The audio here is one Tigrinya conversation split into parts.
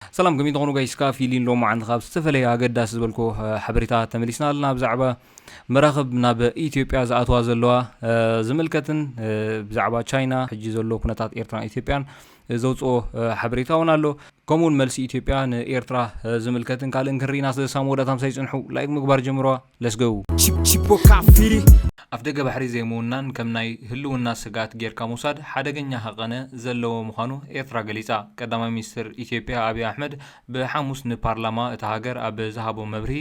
ሰላም፣ ከመይ ትኾኑ ጋይስ? ካብ ፊሊን ሎማዓንቲ ካብ ዝተፈላለየ ኣገዳሲ ዝበልኩ፣ እ፣ ሓበሬታ ተመሊስና ኣለና። ብዛዕባ መራኽብ ናብ ኢትዮጵያ ዝኣትዋ ዘለዋ፣ እ፣ ዝምልከትን፣ እ፣ ብዛዕባ ቻይና ሕጂ ዘሎ ኩነታት ኤርትራን ኢትዮጵያን፣ እ፣ ዘውፅኦ፣ እ፣ ሓበሬታ እውን ኣሎ። ከምኡውን መልሲ ኢትዮጵያ ንኤርትራ፣ እ፣ ዝምልከትን ካልእን ክንርኢና ስለ ዝሳሙ ወዳእታ ምሳይ ጽንሑ። ላይክ ምግባር ጀምርዋ። Let's go። Chip- Chipoka Firi. ኣፍደገ ባሕሪ ዘይምውናን ከም ናይ ህልውና ስግኣት ጌርካ ምውሳድ ሓደገኛ ሃቐነ ዘለዎ ምዃኑ ኤርትራ ገሊጻ። ቀዳማይ ሚኒስትር ኢትዮጵያ ኣብይ ኣሕመድ ብሓሙስ ንፓርላማ እታ ሃገር ኣብ ዝሃቦ መብርሂ፣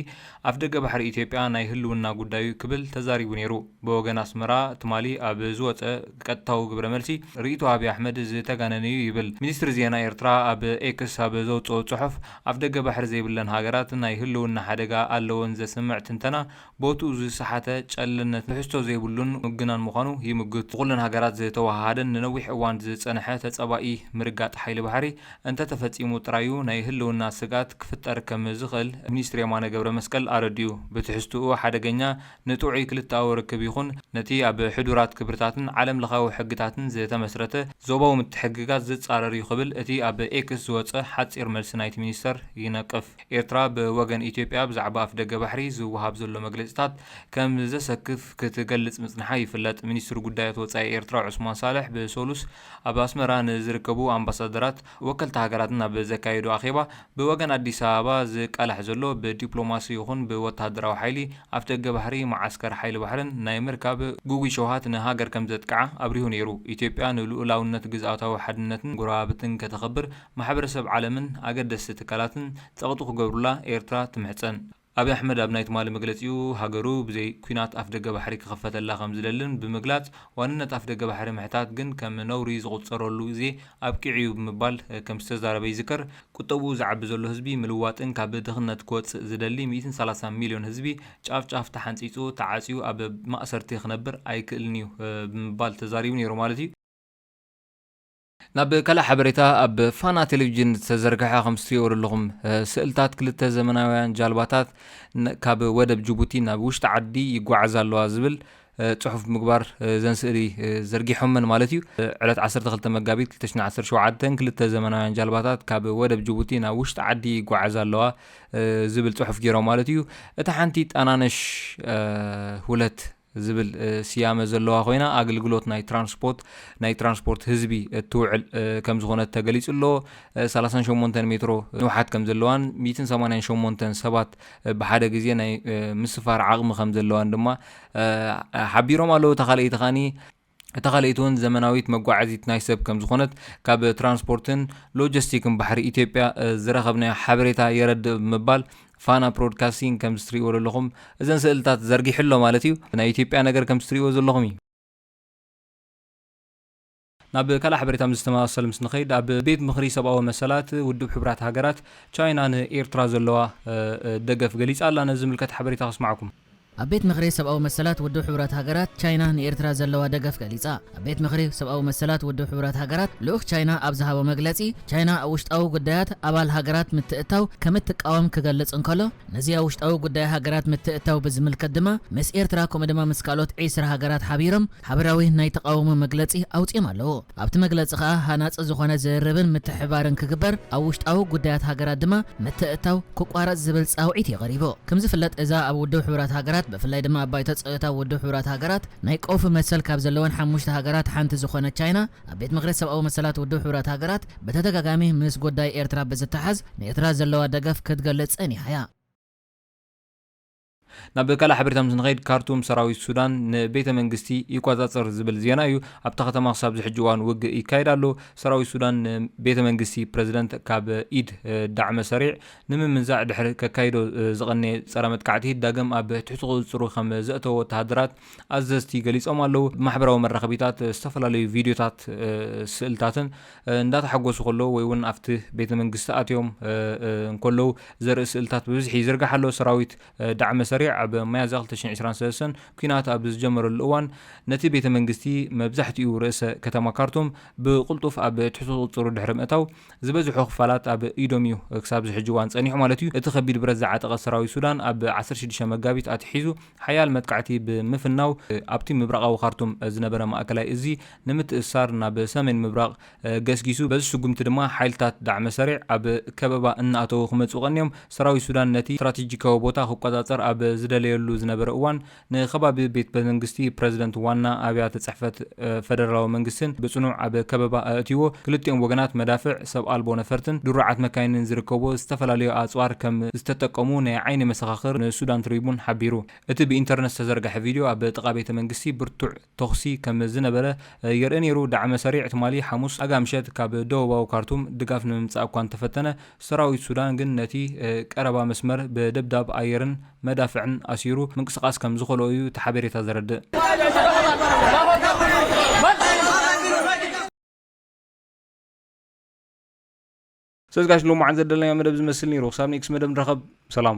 ኣፍደገ ባሕሪ ኢትዮጵያ ናይ ህልውና ጉዳዩ ክብል ተዛሪቡ ነይሩ። ብወገን ኣስመራ ትማሊ ኣብ ዝወጸ ቀጥታዊ ግብረ መልሲ፣ ርእይቶ ኣብይ ኣሕመድ ዝተጋነነ እዩ ይብል። ሚኒስትሪ ዜና ኤርትራ ኣብ ኤክስ ኣብ ዘውጽኦ ጽሑፍ፣ ኣፍደገ ባሕሪ ዘይብለን ሃገራት ናይ ህልውና ሓደጋ ኣለወን ዘስምዕ ትንተና ቦትኡ ዝሰሓተ፣ ጨለነት፣ ትሕዝቶ ዘይብሉን ምግናን ምዃኑ ይምጉት። ብኹለን ሃገራት ዝተወሃሃደን ንነዊሕ እዋን ዝጸንሐ ተጸባኢ ምርጋጥ ሓይሊ ባሕሪ እንተተፈጺሙ ጥራዩ ናይ ህልውና ስግኣት ክፍጠር ከም ዝኽእል ሚኒስትር የማነ ገብረ መስቀል ኣረዲኡ። ብትሕዝትኡ ሓደገኛ ንጥዑይ ክልተኣዊ ርክብ ይኹን ነቲ ኣብ ሕዱራት ክብርታትን ዓለም ለኻዊ ሕግታትን ዝተመስረተ ዞባዊ ምትሕግጋዝ ዝጻረር እዩ ክብል እቲ ኣብ ኤክስ ዝወጸ ሓጺር መልሲ ናይቲ ሚኒስተር ይነቅፍ። ኤርትራ ብወገን ኢትዮጵያ ብዛዕባ ኣፍደገ ባሕሪ ዝወሃብ ዘሎ መግለጽታት ከም ዘሰክፍ ክትገልጽ ምጽንሓ ይፍለጥ። ሚኒስትሪ ጉዳያት ወጻኢ ኤርትራ ዑስማን ሳልሕ ብሰሉስ ኣብ ኣስመራ ንዝርከቡ ኣምባሳደራት ወከልቲ ሃገራትን ኣብ ዘካየዶ ኣኼባ፣ ብወገን ኣዲስ ኣበባ ዝቃላሕ ዘሎ ብዲፕሎማሲ ይኹን ብወተሃደራዊ ሓይሊ ኣፍደገ ባሕሪ መዓስከር ሓይሊ ባሕርን ናይ ምርካብ ግጉይ ሸውሃት ንሃገር ከም ዘጥቅዓ ኣብሪሁ ነይሩ። ኢትዮጵያ ንልኡላውነት ግዝኣታዊ ሓድነትን ጎረባብትን ከተኸብር ማሕበረሰብ ዓለምን ኣገደስቲ ትካላትን ጸቕጢ ክገብሩላ ኤርትራ ትምሕጸን። ኣብይ ኣሕመድ ኣብ ናይ ትማሊ መግለጺኡ፣ ሃገሩ ብዘይ ኲናት ኣፍደገ ባሕሪ ክኸፈተላ ከም ዝደልን ብምግላጽ፣ ዋንነት ኣፍደገ ባሕሪ ምሕታት ግን ከም ነውሪ ዝቑጸረሉ ግዜ ኣብቂዑ እዩ ብምባል ከም ዝተዛረበ ይዝከር። ቁጠብኡ ዝዓቢ ዘሎ ህዝቢ ምልዋጥን ካብ ድኽነት ክወጽእ ዝደሊ ሚእትን ሰላሳን ሚልዮን ህዝቢ ጫፍ ጫፍ ተሓንጺጹ፣ ተዓጽዩ ኣብ ማእሰርቲ ክነብር ኣይክእልን እዩ፣ እ፣ ብምባል ተዛሪቡ ነይሩ ማለት እዩ። ናብ ካልእ ሓበሬታ፣ ኣብ ፋና ቴሌቪዥን ዝተዘርግሐ ከም እትሪእዎ ዘለኹም፣ እ፣ ስእልታት ክልተ ዘመናውያን ጃልባታት ን-፣ ካብ ወደብ ጅቡቲ ናብ ውሽጢ ዓዲ ይጓዓዛ ኣለዋ ዝብል፣ እ፣ ጽሑፍ ምግባር፣ እ፣ እዘን ስእሊ፣ እ፣ ዘርጊሖመን ማለት እዩ። እ፣ ዕለት ዓሰርተ ክልተ መጋቢት ክልተ ሽሕን ዓሰርተ ሸውዓተን ክልተ ዘመናውያን ጃልባታት ካብ ወደብ ጅቡቲ ናብ ውሽጢ ዓዲ ይጓዓዛ ኣለዋ፣ እ፣ ዝብል ጽሑፍ ገይሮም ማለት እዩ። እታ ሓንቲ ጣናነሽ፣ እ፣ ሁለት ዝብል፣ እ፣ ስያመ ዘለዋ ኮይና፣ ኣገልግሎት ናይ ትራንስፖርት፣ ናይ ትራንስፖርት ህዝቢ እትውዕል፣ እ፣ ከም ዝኾነት ተገሊጹ ኣሎ። እ፣ ሰላሳን ሸሞንተን ሜትሮ ንውሓት ከም ዘለዋን ሚእትን ሰማንያን ሸሞንተን ሰባት፣ እ፣ ብሓደ ግዜ ናይ፣ እ፣ ምስፋር ዓቕሚ ከም ዘለዋን ድማ፣ እ፣ ሓቢሮም ኣለዉ። እታ ካልኣይቲ ኸኣኒ፣ እታ ካልኣይቲ እውን ዘመናዊት መጓዓዚት ናይ ሰብ ከም ዝኾነት ካብ ትራንስፖርትን ሎጂስቲክን ባሕሪ ኢትዮጵያ፣ እ፣ ዝረኸብናዮ ሓበሬታ የረድእ ብምባል ፋና ብሮድካስቲንግ ከም እትሪእዎ ዘለኹም እዘን ስእልታት ዘርጊሑ ኣሎ ማለት እዩ። ናይ ኢትዮጵያ ነገር ከም እትሪእዎ ዘለኹም እዩ። ናብ ካልእ ሓበሬታ ምስ ዝተመሳሰል ምስ ንኸይድ፣ ኣብ ቤት ምኽሪ ሰብኣዊ መሰላት ውድብ ሕቡራት ሃገራት ቻይና ንኤርትራ ዘለዋ፣ እ፣ እ፣ ደገፍ ገሊጻ ኣላ። ነዚ ዝምልከት ሓበሬታ ከስምዓኩም። ኣብ ቤት ምኽሪ ሰብኣዊ መሰላት ውድብ ሕቡራት ሃገራት ቻይና ንኤርትራ ዘለዋ ደገፍ ገሊጻ። ኣብ ቤት ምኽሪ ሰብኣዊ መሰላት ውድብ ሕቡራት ሃገራት ልኡኽ ቻይና ኣብ ዝሃቦ መግለጺ፣ ቻይና ኣብ ውሽጣዊ ጉዳያት ኣባል ሃገራት ምትእታው ከም እትቃወም ክገልጽ እንከሎ፣ ነዚ ኣብ ውሽጣዊ ጉዳይ ሃገራት ምትእታው ብዝምልከት ድማ ምስ ኤርትራ ከምኡ ድማ ምስ ካልኦት ዒስራ ሃገራት ሓቢሮም ሓበራዊ ናይ ተቓውሞ መግለጺ ኣውጺኦም ኣለዉ። ኣብቲ መግለጺ ከኣ ሃናጺ ዝኾነ ዝርርብን ምትሕብባርን ክግበር፣ ኣብ ውሽጣዊ ጉዳያት ሃገራት ድማ ምትእታው ክቋረጽ ዝብል ጻውዒት እዩ ቀሪቡ። ከም ዝፍለጥ እዛ ኣብ ውድብ ሕቡራት ሃገራት ብፍላይ ድማ ኣብ ባይቶ ጸጥታ ውድብ ሕቡራት ሃገራት ናይ ቀውፊ መሰል ካብ ዘለወን ሓሙሽተ ሃገራት ሓንቲ ዝኾነት ቻይና ኣብ ቤት ምኽሪ ሰብኣዊ መሰላት ውድብ ሕቡራት ሃገራት ብተደጋጋሚ ምስ ጉዳይ ኤርትራ ብዝተሓዝ ንኤርትራ ዘለዋ ደገፍ ክትገልጽ ጸኒሓ እያ። ናብ ካልእ ሓበሬታ ምስ ንኸይድ፣ ካርቱም ሰራዊት ሱዳን ንቤተ መንግስቲ ይቆጻጸር ዝብል ዜና እዩ። ኣብታ ከተማ ክሳብ ዝሕጂ እዋን ውግእ ይካየድ ኣሎ። ሰራዊት ሱዳን ንቤተ መንግስቲ ፕረዚደንት ካብ ኢድ፣ እ፣ ዳዕመ ሰሪዕ ንምምንዛዕ ድሕሪ ከካይዶ፣ እ፣ ዝቐነየ ጸረ መጥቃዕቲ ዳግም ኣብ ትሕቲ ቁጽጽሩ ከም ዘእተዎ ወተሃደራት ኣዘዝቲ ገሊጾም ኣለዉ። ብማሕበራዊ መራኸቢታት ዝተፈላለዩ ቪድዮታት፣ እ፣ ስእልታትን፣ እ፣ እንዳተሓጎሱ ከለዉ ወይ እውን ኣብቲ ቤተ መንግስቲ ኣትዮም፣ እ፣ እ፣ እንከለዉ ዘርኢ ስእልታት ብብዝሒ ይዝርጋሕ ኣሎ። ሰራዊት፣ እ፣ ዳዕመ ሰሪዕ ኣብ ሚያዝያ ክልተ ሽሕን ዕስራን ሰለስተን ኲናት ኣብ ዝጀመረሉ እዋን፣ ነቲ ቤተ መንግስቲ መብዛሕትኡ ርእሰ ከተማ ካርቱም ብቕልጡፍ ኣብ ትሕቲ ቁጽጽሩ ድሕሪ ምእታው፣ ዝበዝሑ ክፋላት ኣብ ኢዶም እዩ ክሳብ ዝሕጂ እዋን ጸኒሑ ማለት እዩ። እቲ ከቢድ ብረት ዝዓጠቐ ሰራዊት ሱዳን ኣብ ዓሰርተ ሽዱሽተ መጋቢት ኣትሒዙ ሓያል መጥቃዕቲ ብምፍናው፣ ኣብቲ ምብራቓዊ ካርቱም ዝነበረ ማእከላይ እዚ ንምትእሳር ናብ ሰሜን ምብራቕ ገስጊሱ። በዚ ስጉምቲ ድማ ሓይልታት ዳዕመ ሰሪዕ ኣብ ከበባ እናኣተዉ ክመጽኡ ቀንዮም። ሰራዊት ሱዳን ነቲ ስትራቴጂካዊ ቦታ ክቆጻጸር ኣብ ዝደለየሉ ዝነበረ እዋን፣ ንከባቢ ቤት መንግስቲ ፕረዚደንት፣ ዋና ኣብያተ ጽሕፈት፣ እ፣ ፈደራላዊ መንግስትን ብጽኑዕ ኣብ ከበባ ኣእትይዎ። ክልቲኦም ወገናት መዳፍዕ፣ ሰብ ኣልቦ ነፈርትን ድሩዓት መካይንን ዝርከቦ ዝተፈላለዩ ኣጽዋር ከም ዝተጠቀሙ ናይ ዓይኒ መሰኻኽር ንሱዳን ትሪቡን ሓቢሩ። እቲ ብኢንተርነት ዝተዘርግሐ ቪድዮ ኣብ ጥቓ ቤተ መንግስቲ ብርቱዕ ተኹሲ ከም ዝነበረ፣ እ፣ የርኢ ነይሩ። ዳዕመ ሰሪዕ ትማሊ ሓሙስ ኣጋ ምሸት ካብ ደቡባዊ ካርቱም ድጋፍ ንምምጻእ እኳ እንተፈተነ፣ ሰራዊት ሱዳን ግን ነቲ፣ እ፣ ቀረባ መስመር ብደብዳብ ኣየርን መዳፍዕን ኣሲሩ ምንቅስቓስ ከም ዝኸልኦ እዩ እቲ ሓበሬታ ዘረድእ። ሰዝጋሽ ሎማዓን ዘደለናዮ መደብ ዝመስል ነይሩ። ክሳብ ኔክስት መደብ ንራኸብ። ሰላም።